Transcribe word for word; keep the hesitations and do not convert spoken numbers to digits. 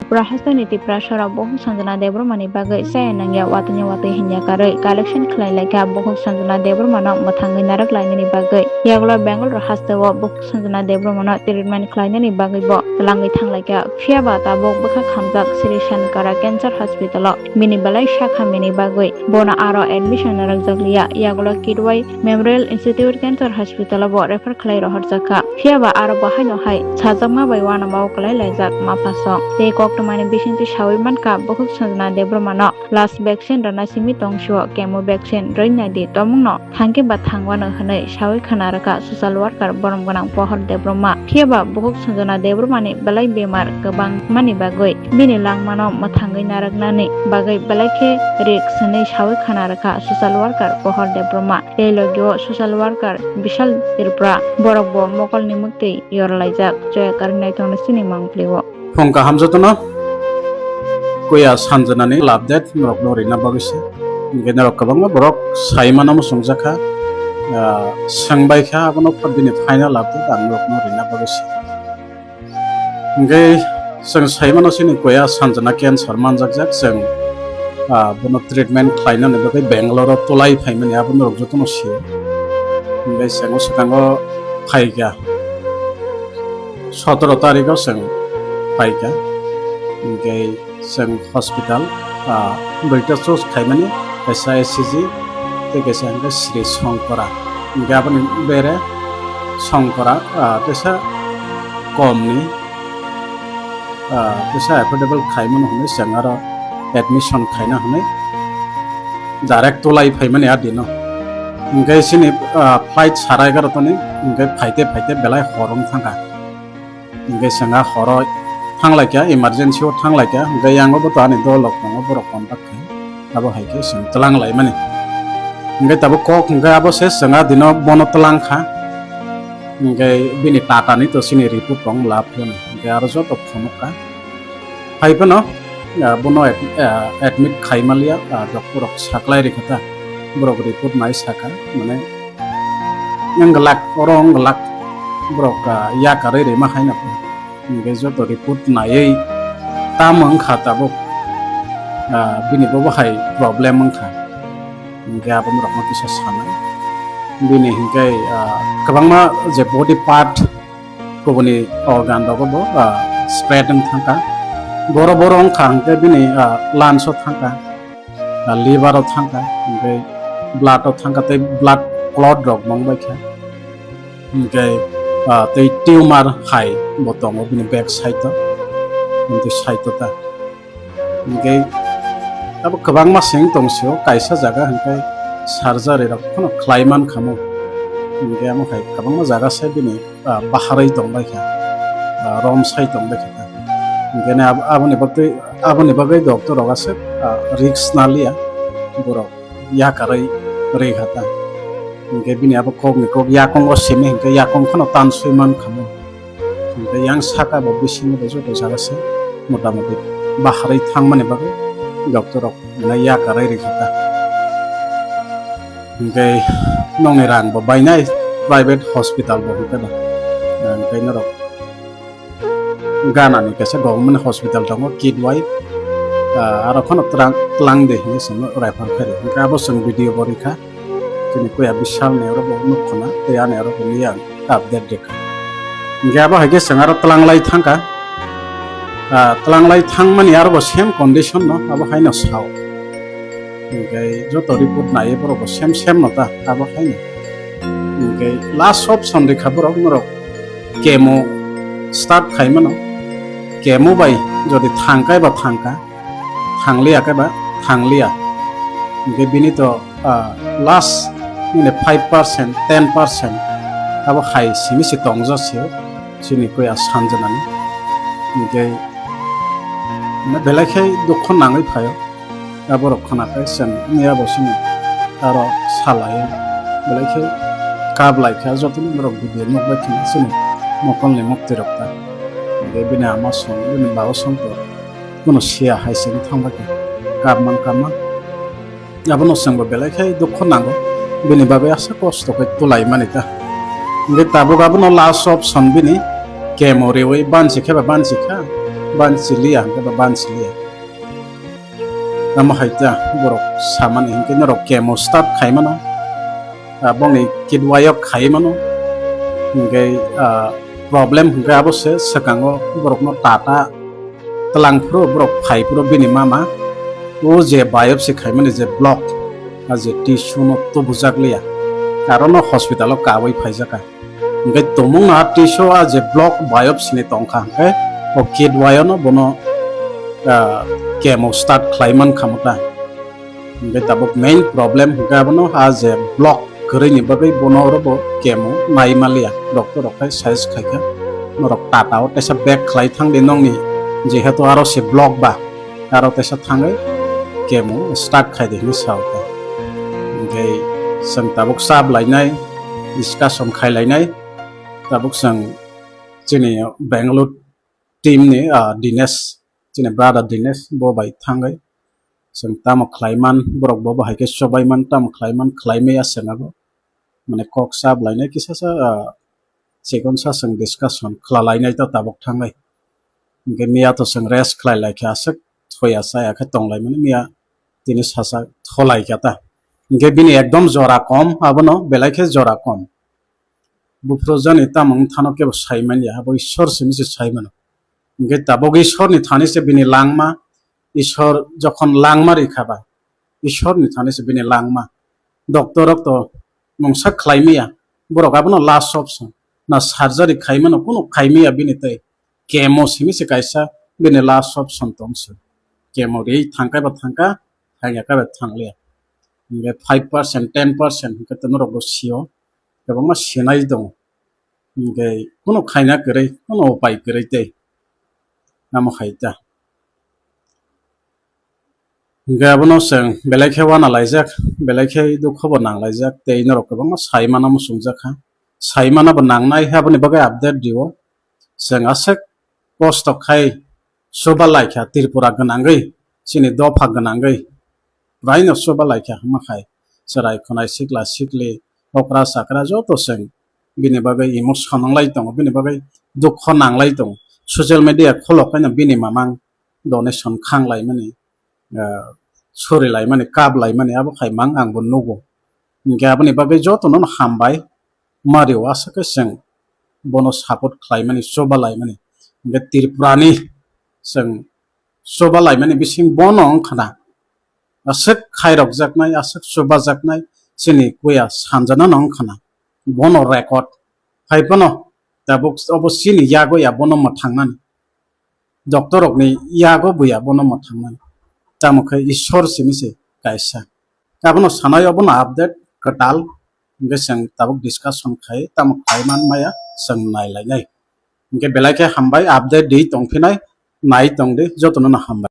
Pura hasteni Tiprasarok bukhuk Sanjana Debbarmani bagwi chaya nangya watwini watwi hinya karwi collection khlai laikha bukhuk Sanjana Debbarmano mwthangwi narwk lainani bagwi. Yagulo Bangalore hasteo bukhuk Sanjana Debbarmano treatment khlainani bagwibo twlangwi thanglaikha. Phiyaba tabuk bwkha khamjak Sri Sankara Cancer Hospital-o bini belai sakha mini bagwi bono aro admission narwkjakliya. Yagulo Kidwai Memorial Institute Cancer Hospital-o bo refer khlai rohorjakha. Phiyaba aro bo haino hai sajakma bai uanama o kwlai laijak mapha song. Tei koktwmani bisingtwi sawi mankha, bukhuk Sanjana Debbarmano last vaccine rwna simi tongsio chemo vaccine rwinai di, tomungno thangkhe ba thangwano hwnwi sawi khna rwkha social worker borom gwnang Pohor Debbarma. Phiyaba bukhuk Sanjana Debbarmani belai bemar kwbangmani bagwi bini langmano mwthangwi narwknani bagwi belai khe risk hwnwi sawi khna rwkha social worker Pohor Debbarma. Tei logi o social worker Bishal Tripura, borok bo mokol ni mwktwi yor laijak, choya karwi naithok ni sini mangpli o. Phung kaham jotono, kuya Sanjana ni update norok no rina bagwi se. Hingke norok kwbangma borok sai mano muchungjakha, ah, swngbai kha abono bini final update ang norok no rina bagwi se. Hingke chwng sai mano chini kuya Sanjana cancer manjakjak, chwng, ah, bono treatment khlainani bagwi Bangalore-o tulai phaimani abo norok jotono sio. Hingke chwng o swkango phaikha, sotoro tarikh-o chwng phaikha. Hingke chwng hospital, ah, duita choose khaimani, kaisa E C G tei kaisa hingke Sri Shankara. Hingke aboni bere Shankara, ah, teisa komni, ah, teisa affordable khaimano hwnwi chwng aro admission khaina hwnwi direct tulai phaimani a dino. Hingke chini, ah, flight sara egarotani hingke phaite phaite belai hor wng thangkha. Hingke chwng a horo thanglaikha, emergency o thanglaikha, hingke yango bo to ani dolok tongo, borok contact khai, abo hai khe chwng twlang laimani. Hingke tabuk kok hingke abo se chwng a dino bono twlang kha, hingke bini tatani to chini report tong la phone, hingke aro joto phunuk kha. Hai phano, ah, bono ad-, ah, admit khai manliya, ah, doctor rok saklai rikha ta, borok report nai saka, mane, Wng glak, oro wng glak, borok, ah, yakarwi rima hai no. Hingke joto report naiwi tamo wngkha tabuk, ah, bini bo bahai problem wngkha. Hingke abo borokno kisa sanai. Bini hingke, ah, kwbangma je body part kubuni organ rogo bo, ah, spread wng thangkha. Boro boro wngkha hingke bini, ah, lungs o thangkha. Ah, liver o thangkha, hingke blood o thangkha, tei blood clot rok mangbaikha, hingke, ah, tei tumor hai bo tongo bini back side o, hingke side o ta, hingke abo kwbangma seng tong sio, kaisa jaga hingke surgery rok phano khlai mankha mo, hingke amo hai kwbangma jaga se bini ah, baharwi tongbaikha, ah, romsai tongbaikha ta. Hingkhe ne ab-, aboni bagwi, aboni bagwi doctor rok aswk, ah, risk naliya, borok yakarwi rwikha ta. Hingkhe bini abo kokni kok yakungo simi hingkhe yakung phano tanswi mankha mo. Hingkhe yang saka bo bisingo bo joto jaga se motamoti baharwi thangmani bagwi doctor rok belai yakarwi rwkha ta. Hingke nokni rang bo bainai, private hospital bo hingke ba. Hingke norok ganani kaisa government hospital tongo, Kidwai, ah, aro phano twlang, twlang de hinwi chwngno refer khaidi. Hingke abo chwng video bo rikha. Chini kuya Bishal ni oro bo nuk khuna, tei ani oro bo liya ang update rikha. Hingke abo hai khe chwng aro twlang lai thangkha. Ah, twlang lai thangmani aro bo same condition no, abo hai no sao. Hingke joto report naiwi borok bo same same no ta, abo hai no. Hingke last option rikha borok, norok chemo start khai mano. Chemo bai jodi thangkai ba thangkha, thangliya khe ba thangliya. Hingke bini to, ah, last nini five percent, ten percent abo hai simi se tongja se chini kuya Sanjanani. Hingke belai khe dukho nangwi phaio. Aborok khwnakhai chwng miya bo sini aro salai belai khe kap lai kha, jotono borok video nukbai khwna chini mokolni muktwi rok ta. Hingke bini ama song, bini baba song to. Bono siya hai se wng thang bai kha, kap man kap man. Abono chwng bo belai khe dukho nango, bini bagwi aswk kosto khe tulai mani ta. Hingke tabuk abono last option bini chemo riwi bansi khe ba bansi kha, Banchiliya, hwnkhe ba banchiliya. Tamo hai ta borok samani hwnkhe norok chemo start khai mano. Ah, bongni kidwai o khai mano. Hwnkhe, ah, problem hwnkhe abo se swkango borokno tata twlang phuru borok phai phuru bini mama o je biopsy khaimani je block, ah, je tissue no tubujak liya, aro no hospital o kawi phaijaka. Hwnkhe tumung no a tissue a je block biopsy ni tongkha, hwnkhe o kidwai o no bono, ah, chemo start khlai man kha mo ta. Hwnkhe tabuk main problem hwnkhe abono a je block kwrwi ni bagwi bono oro bo chemo nai maliya, doctor rok khai size khaikha norok tata o teisa bag khlai thang di nongni, jehetu aro se block ba. Aro teisa thangwi chemo start khai di hinwi sao kha. Hwnkhe chwng tabuk chap lainai, discussion khai lainai. Tabuk chwng chini Bangalore team ni, ah, Dinesh, chini brother Dinesh, bo bai thangwi chwng tamo khlai man, borok bo, bo hai khe chobai man, tamo khlai man, khlai maya chwng abo. Mane kok chap lainai kisa sa, ah, chikon sa chwng discussion khwla lainai ta tabuk thangwi. Hwnkhe miya to chwng rest khlai lai khe aswk thoya chaya khe tong lai mani miya tini sasak tholai kha ta. Hwnkhe bini ekdom jora kom, abono belai khe jora kom. Buphuru jani tamo wng thano kebo sai manya, abo Ishwar simi se sai mano. Hwnkhe tabuk Ishwar ni thani se bini langma, Ishwar jokhon langma rikha ba, Ishwar ni thani se bini langma. Doctor rok to mungsa khlai maya, borok abono last option. Na surgery khai mano, kunu khai maya bini tei. Chemo simi se kaisa bini last option tong se. Chemo ri thangkai ba thangka, thangya kai ba thanglia. Hwnkhe five percent, ten percent hwnkhe to norok bo sio. Kwbangma sinai tongo. Hwnkhe kunu khaina kwrwi, kunu upai kwrwi tei. Amo hai ta. Hwnkhe abono chwng belai khe wana laijak, belai khe dukho bo nang laijak, tei norok kwbangma sai mano muchungjak kha. Sai mano bo nangnai, aboni bagwi update dio. Chwng aswk kosto khai chuba lai kha Tripura gwnangwi, chini dopha gwnangwi. Puraino chuba lai kha hwnma khai. Chwrai khwnai sikla sikli, okra chakra joto chwng bini bagwi emotion nang lai tongo, bini bagwi dukho nang lai tongo. Social media kholok khaino bini mamang donation khang laimani, ah, suri laimani, kap laimani, abo khai mang ang bo nugo. Hwnkhe aboni bagwi jotono no hambai, mario aswk khe chwng bono support khlaimani, chuba laimani. Hwnkhe Tripura ni chwng chuba laimani bising bono wngkhana aswk khairokjaknai, aswk chubajaknai chini kuya sanjana no wngkhana bono record. Hai phano tabuk obo chini yago ya bono mwthangnani. Doctor rokni yago buya bono mwthangnani. Tamo khe Ishwar simi se kaisa. Abono sanai obono update kwtal. Hwnkhe chwng tabuk discussion khai tamo khai man maya chwng nai lainai. Hwnkhe belai khe hambai update di tongphinai nai tong di jotono no hambai.